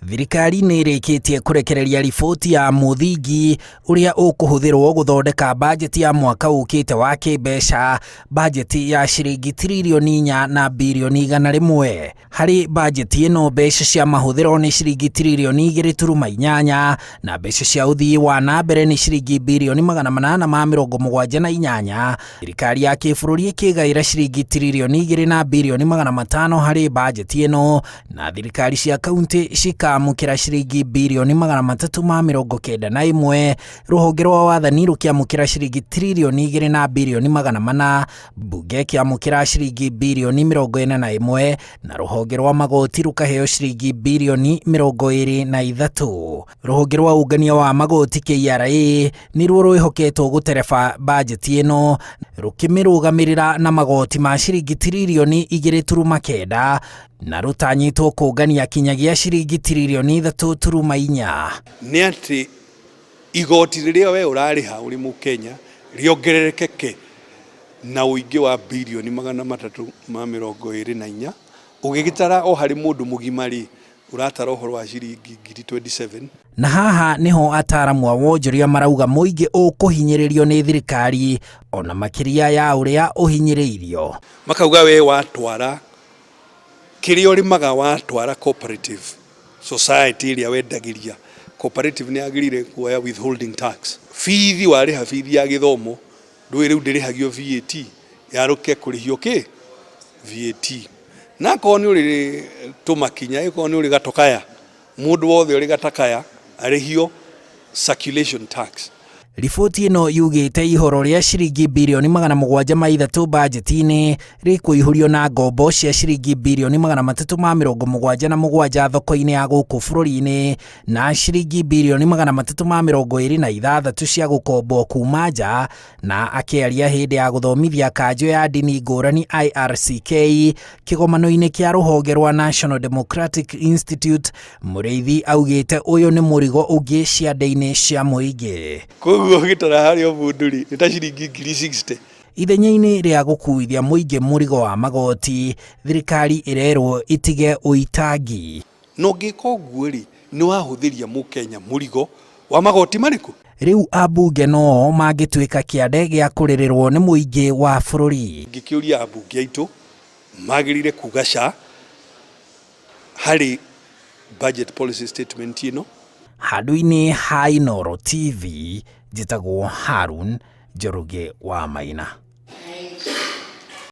Thirikari nĩ ĩrĩkĩtie kũrekereria riboti ya mũthingi ũrĩa ũkũhũthĩrwo gũthondeka bajeti ya mwaka ũkĩte wa kĩmbeca, bajeti ya ciringi tiririoni inya na birioni 100. Harĩ bajeti ĩno mbeca cia mahũthĩro nĩ ciringi tiririoni 2.8 na mbeca cia ũthii wa na mbere nĩ ciringi birioni 878. Thirikari ya kĩbũrũri ĩkĩgaĩra ciringi tiririoni 2 na birioni 500 harĩ bajeti ĩno na thirikari cia kaunti cikamũkĩra ciringi birioni 391, rũhonge rwa wathani rũkĩamũkĩra ciringi tiririoni 2 na birioni 400, mbunge ĩkĩamũkĩra ciringi birioni 41 na rũhonge rwa magoti rũkaheo ciringi birioni 23. Rũhonge rwa ũngania wa magoti KRA nĩruo rwĩhoketwo gũtereba bajeti ĩno rũkĩmĩrũgamĩrĩra na magoti ma ciringi tiririoni 2.9 na rũtanyĩtwo kũngania kinyagia ciringi tiririoni 3.4. Nĩ atĩ igoti rĩrĩa we ũrarĩha ũrĩ mũkenya rĩongererekeke na ũingĩ wa birioni 324, ũgĩgĩtara o harĩ mũndũ mũgima rĩ, ũratara ũhoro wa ciringi ngiri 27. Na haha nĩho ataramu a wonjoria marauga mũingĩ ũkũhinyĩrĩrio nĩ thirikari ona makĩria ya ũrĩa ũhinyĩrĩirio. Makauga we watwara kĩrĩa ũrĩmaga watwara cooperative society ĩrĩa wendagĩria, cooperative nĩ yagĩrĩire kuoya withholding tax. Bithi warĩha bithi ya gĩthomo ndũĩ rĩu ndĩrĩhagio VAT, yarũke kũrĩhio kĩ? VAT. Na akorwo nĩ ũrĩ tũmakinya, akorwo nĩ ũrĩ gatokaya, mũndũ wothe ũrĩ gatakaya arĩhio circulation tax. Riboti ĩno yugĩte ihoro rĩa ciringi birioni 703 bajeti-inĩ rĩkũihũrio na ngombo cia ciringi birioni 377 thoko-inĩ ya gũkũ bũrũri-inĩ na ciringi birioni 326 cia gũkombwo kuma nja. Na akĩaria hĩndĩ ya gũthomithia kanjũ ya ndini ngũrani IRCK kĩgomano-inĩ kĩa rũhonge rwa National Democratic Institute, Mũrĩithi augĩte ũyũ nĩ mũrigo ũngĩ ciande-inĩ cia mũingĩ. Koguo ũgĩtara harĩ o mũndũ rĩ, nĩ ta ciringi ngiri 60. Ithenya-inĩ rĩa gũkuithia mũingĩ mũrigo wa magoti, thirikari ĩrerwo itige ũitangi. Na ũngĩka ũguo rĩ, nĩ wahũthĩria mũkenya mũrigo wa magoti marĩkũ? Rĩu ambunge no o mangĩtuĩka kĩande gĩa kũrĩrĩrwo nĩ mũingĩ wa bũrũri. Ngĩkĩũria ambunge aitũ magĩrĩire kuga ca harĩ budget policy statement ĩno. Handũ-inĩ ha Inooro TV, njĩtagwo Harun Njoroge wa Maina.